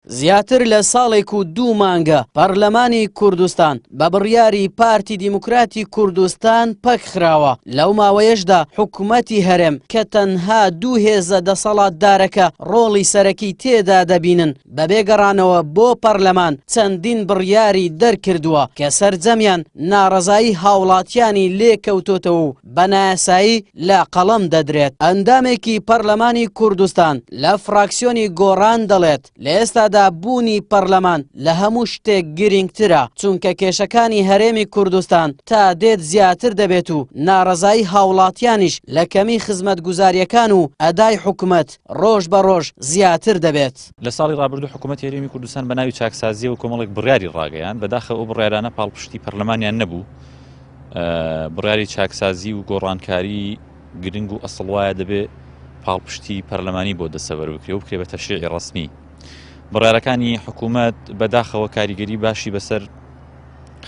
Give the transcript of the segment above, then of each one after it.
زیاتر لە ساڵێک و دوو مانگە پەرلەمانی کوردستان بە بڕیاری پارتی دیموکراتی کوردستان پەکخراوە، لەو ماوەیەشدا حکومەتی هەرێم کە تەنها دوو هێزە دەسەڵاتدارەکە ڕۆڵی سەرەکی تێدا دەبینن بەبێ گەڕانەوە بۆ پەرلەمان چەندین بڕیاری دەرکردووە کە سەرجەمیان ناڕەزایی هاوڵاتیانی لێکەوتۆتەوە و بە نایاسایی لە قەڵەم دەدرێت. ئەندامێکی پەرلەمانی کوردستان لە فراکسیۆنی گۆڕان دەڵێت، لە ئێستادا بوونی پەرلەمان لە هەموو شتێک گرینگترە، چونکە کێشەکانی هەرێمی کوردستان تا دێت زیاتر دەبێت و ناڕەزایی هاوڵاتیانیش لە کەمی خزمەتگوزارییەکان و ئەدای حکومەت ڕۆژ بە ڕۆژ زیاتر دەبێت. لە ساڵی ڕابردوو حکوومەتی هەرێمی کوردستان بە ناوی چاکسازییەوە کۆمەڵێک بڕیاری ڕاگەیاند، بەداخەوە ئەو بڕیارانە پاڵپشتی پەرلەمانیان نەبوو. بڕیاری چاکسازی و گۆڕانکاری گرنگ و ئەسڵ وایە دەبێ پاڵپشتی پەرلەمانی بۆ دەسەبەر بکرێ و بکرێ بە تەشریعی ڕەسمی. بڕیارەکانی حکوومەت بەداخەوە کاریگەری باشی بەسەر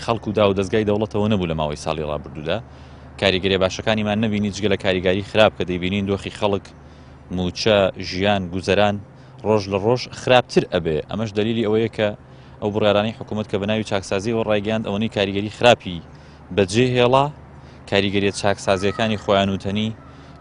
خەڵک و داو دەستگای دەوڵەتەوە نەبوو لە ماوەی ساڵی ڕابردوودا کاریگەریە باشەکانیمان نەبینی جگە لە کاریگاری خراپ کە دەیبینین دۆخی خەڵک موچە ژیان گوزەران ڕۆژ لە ڕۆژ خراپتر ئەبێ ئەمەش دلیلی ئەوەیە کە ئەو بڕیارانەی حکوومەت کە بە ناوی چاکسازیەوە ڕایگەیاند ئەوەنەی کاریگەری خراپی بەجێ هێڵا کاریگەریە چاکسازیەکانی خۆیان و تەنی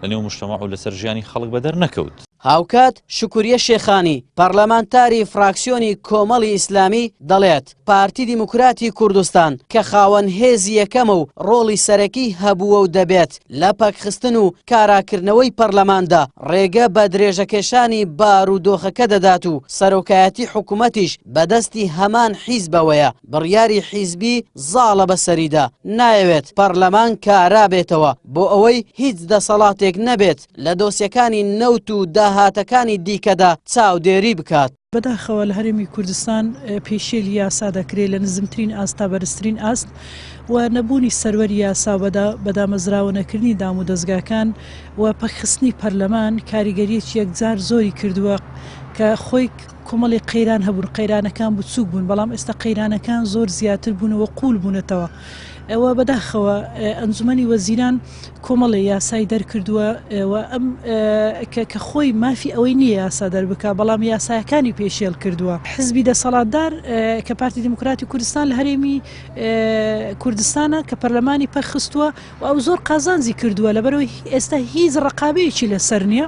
لە نێو مشتەمەع و لەسەر ژیانی خەڵک بەدەر نەکەوت. هاوکات شوکریە شێخانی، پەرلەمانتاری فراکسیۆنی کۆمەڵی ئیسلامی دەڵێت، پارتی دیموکراتی کوردستان کە خاوەن هێزی یەکەمە و ڕۆڵی سەرەکی هەبووە و دەبێت لە پەکخستن و کاراکردنەوەی پەرلەماندا ڕێگە بە درێژەکێشانی بارودۆخەکە دەدات و سەرۆکایەتی حکومەتیش بەدەستی هەمان حیزبەوەیە، بڕیاری حیزبی زاڵە بەسەریدا، نایەوێت پەرلەمان کارا بێتەوە بۆ ئەوەی هیچ دەسەڵاتێک نەبێت لە دۆسیەکانی نەوت و داهاتەکانی دیکەدا چاودێری بکات. بەداخەوە لە هەرێمی کوردستان پێشێلی یاسا دەکرێت لە نزمترین ئاست تا بەرزترین ئاست و نەبوونی سەروەری یاسا و بەدامەزراوە نەکردنی دام و دەزگاکان و پەکخستنی پەرلەمان کاریگەریەکی یەکجار زۆری کردووە کە خۆی کۆمەڵی قەیران هەبوون قەیرانەکان بچووک بوون بەڵام ئێستا قەیرانەکان زۆر زیاتر بوون و قوول بوونەتەوە ئەوە بەداخەوە ئەنجومەنی وەزیران کۆمەڵێ یاسای دەرکردووە و ئەم کە خۆی مافی ئەوەی نییە یاسا دەربکا بەڵام یاسایەکانی پێشێل کردووە. حزبی دەسەڵاتدار کە پارتی دیموکراتی کوردستان لە هەرێمی کوردستانە کە پەرلەمانی پەکخستووە و ئەو زۆر قازانجی کردووە لەبەرئەوەی ئێستا هیچ ڕەقابەیەکی لەسەر نییە.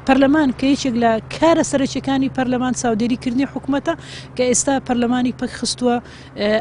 پەرلەمان کە یەکێک لە کارە سەرەکیەکانی پەرلەمان چاودێری کردنی حکومەتە کە ئێستا پەرلەمانی پەکخستووە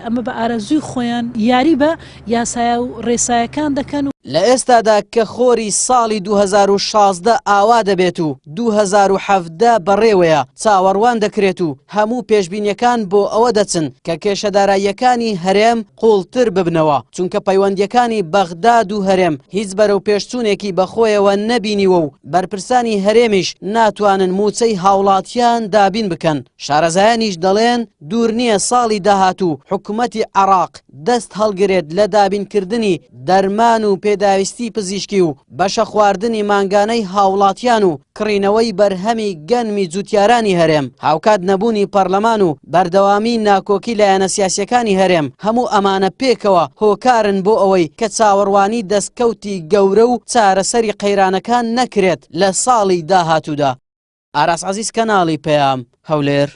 ئەمە بە ئارەزووی خۆیان یاری بە یاسایا و ڕێسایەکان دەکەن. لە ئێستادا کە خۆری ساڵی 2016 ئاوا دەبێت و 2017 بەڕێوەیە، چاوەڕوان دەکرێت و هەموو پێشبینیەکان بۆ ئەوە دەچن کە کێشە داراییەکانی هەرێم قوڵتر ببنەوە، چونکە پەیوەندیەکانی بەغداد و هەرێم هیچ بەرەوپێشچوونێکی بەخۆیەوە نەبینیوە و بەرپرسانی هەرێمیش ناتوانن مووچەی هاوڵاتیان دابین بکەن، شارەزایانیش دەڵێن دوور نییە ساڵی داهاتوو حکومەتی عێراق دەست هەڵگرێت لە دابینکردنی دەرمان و پێداویستی پزیشکی و بەشە خواردنی مانگانەی هاوڵاتیان و کڕینەوەی بەرهەمی گەنمی جوتیارانی هەرێم، هاوکات نەبوونی پەرلەمان و بەردەوامی ناکۆکی لایەنە سیاسیەکانی هەرێم، هەموو ئەمانە پێکەوە هۆکارن بۆ ئەوەی کە چاوەڕوانی دەستکەوتی گەورە و چارەسەری قەیرانەکان نەکرێت لە ساڵی داهاتوودا. ئاراس عەزیز کەناڵی پەیام، هەولێر.